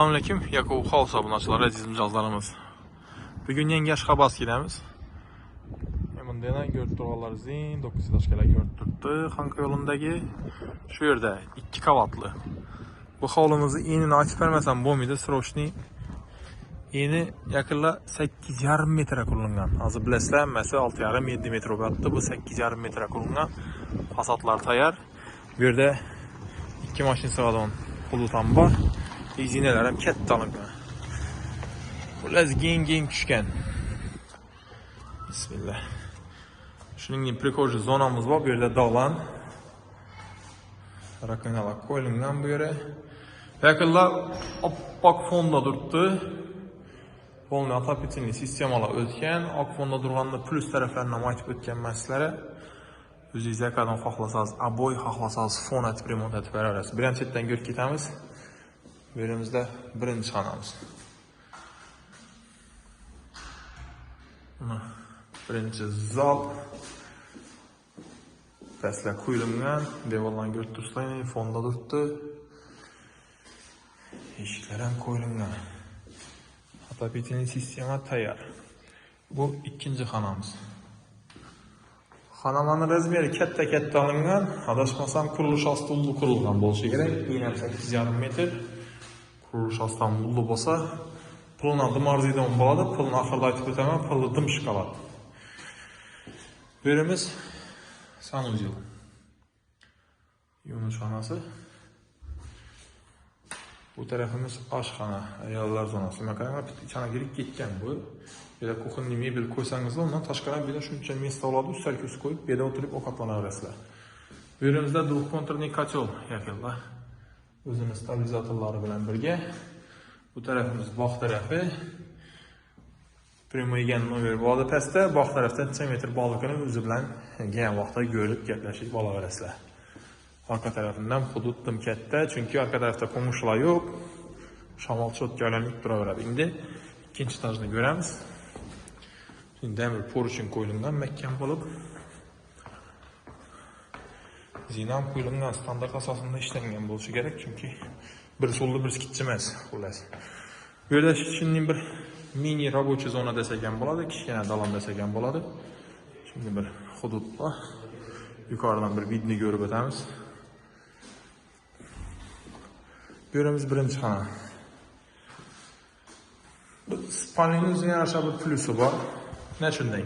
Assalomu Yakov House obunachilar, aziz mijozlarimiz. Bugun yangi Ashxobodga. Bunda yana ko'rib turganlaringiz 9 etажkalar ko'rib turibdi. Xonqa yo'lidagi shu yerda 2 qavatli. Bu hovlimizni enini aytib bermasam bo'lmaydi, срочный. Eni yaqinla 8,5 metre qurilgan. Hozir bilasizlar, hammasi 6,5-7 metr bo'lyapti. Bu 8,5 metre qurilgan. Fasadlar tayyor. Bu yerda 2 mashina sig'adigan hudud ham bor. Rezinalar ham katta olingan. Xullas keng-keng tushgan. Bismillah. Shuningdek прихожий zonamiz bor. Bu yerda dog'lan rakovinalar qo'yilgan bu yerga. Yaqinla oppoq fonda turibdi. Полный отопительный sistemalar o'tgan. Oq fonda turganda plus taraflarini ham aytib o'tganman sizlarga. O'zingiz yaqindan xohlasangiz обои, xohlasangiz fon etib remont etib beraverasiz. Bir ham chetdan ko'rib ketamiz. Bu yerimizda birinchi xonamiz. Mana birinchi zal. Pastlar qo'yilgan, devorlarni ko'rib turibsizlar, fonda turibdi. Eshiklar ham qo'yilgan. Отопительный sistema tayyor. Bu ikkinchi xonamiz. Xonalarning razmeri katta-katta olingan. Adashmasam qurilish osti ulli qurilgan bo'lishi kerak. Eni ham 8,5 metr. Qurilish osti ham ulli bo'lsa, pulini dim arziydigan bo'ladi. Pulini oxirida aytib o'taman, puli dim shokolad. Bu yerimiz sanuzel. Yuvinish xonasi. Bu tarafimiz oshxona, ayollar zonasi. Mana bitta chana kirib ketgan bu. Bu yerda kuxonniy mebel qo'ysangiz, undan tashqari bu yerda shuncha место oladi, ustal kursi qo'yib, bu yerda o'tirib ovqatlanaverasizlar. Bu yerimizda двухконтурный котел yaqinlar. O'zini stabilizatorlari bilan birga. Bu tarafimiz bog' tarafi. Prямой yegan nomer bo'ladi pastda, bog' tarafdan necha metr borligini o'zi bilan kelgan vaqtda ko'rib gaplashib olaverasizlar. Arka tarafidan hudud dim katta, chunki arka tarafda qo'ng'ishilar yo'q. Shamol cho'tga aylanib turaveradi. Endi ikkinchi etajni ko'ramiz. Endi demir porushin qo'yilgan, mahkam bo'lib. Zinam qo'yilgan standart asosida ishlangan bo'lishi kerak, chunki bir so'lli bir kichik emas, xullas. Bu yerda shunday bir mini рабочий zona desak ham bo'ladi, kichkina dalan desak ham bo'ladi. Shunday bir hudud bor. Yuqoridan bir vidni ko'rib o'tamiz. Bu yerimiz birinchi xona. Spalning o'ziga yarasha bir plusi bor. Ne shunday?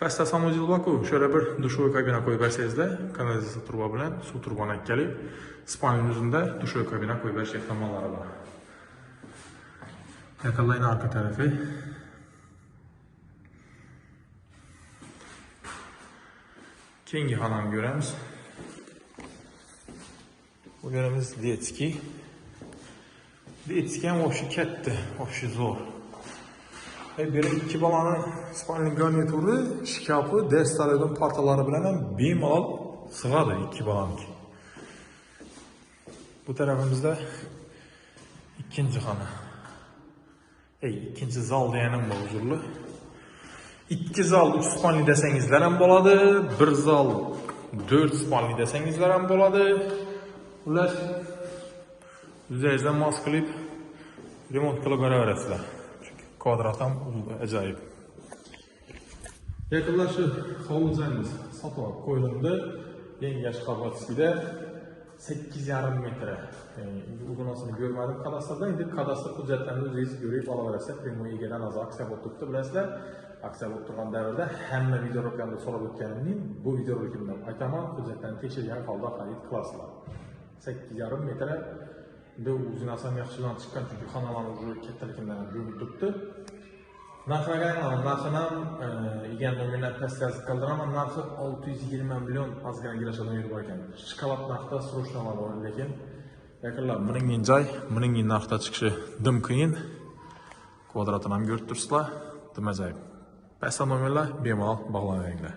Pastda sanuzel bor-ku, o'sha yerga bir dushovoy kabina qo'yib bersangizda, kanalizatsiya truba bilan suv trubani olib kelib, spalning o'zida dushovoy kabina qo'yib berish ehtimollari bor. Yaqinlayın arka tarafi. Keyingi xonani ko'ramiz. Bu yerimiz detskiy. Detskiy ham вообще katta, вообще zo'r. Bu yerda ikki bolani spalning garnituri, shkafi, ders talabdan partalari bilan ham bemalol sig'adi ikki bolaniki. Bu tarafimizda ikkinchi xona. Ikkinchi zal deganim bu, uzrli. 2 zal 3 spalni desangizlar ham bo'ladi, 1 zal 4 spalni desangizlar ham bo'ladi. Ular o'zingizdan mos qilib remont qilib beraverasizlar. Chunki kvadrat ham ajoyib. Yaqinlar shu hovlizangiz sotib olib qo'yildi. Yangi Ashxobodskida 8,5 metre. Uzunasini ko'rmadim kadastrda. Endi kadastr hujjatlarini o'zingiz ko'rib olaverasiz. Prямой egadan hozir aksiya bo'lib turibdi, bilasizlar. Aksiya bo'lib turgan davrda hamma videoroliklarni so'rab o'tganimning bu videorolikimda aytaman, hujjatlarni tekshirgan holda xarid qilasizlar. 8,5 metre. Endi uzunasi ham yaxshidan chiqqan, chunki xonalarning уже kattaligidan ham ko'rinib turibdi. Narxini qaranglar, narxini ham egan nomerlar pastga yozib qoldiraman. Narxi 620 million ozgina kelishadigan yeri bor ekan. Shokolad narxda срочно bor, lekin yaqinlar 1000 joy, 1000 narxda chiqishi dim qiyin. Kvadratini ham ko'rib turibsizlar, dim ajoyib. Pastda nomerlar bemalol bog'lanaveringlar.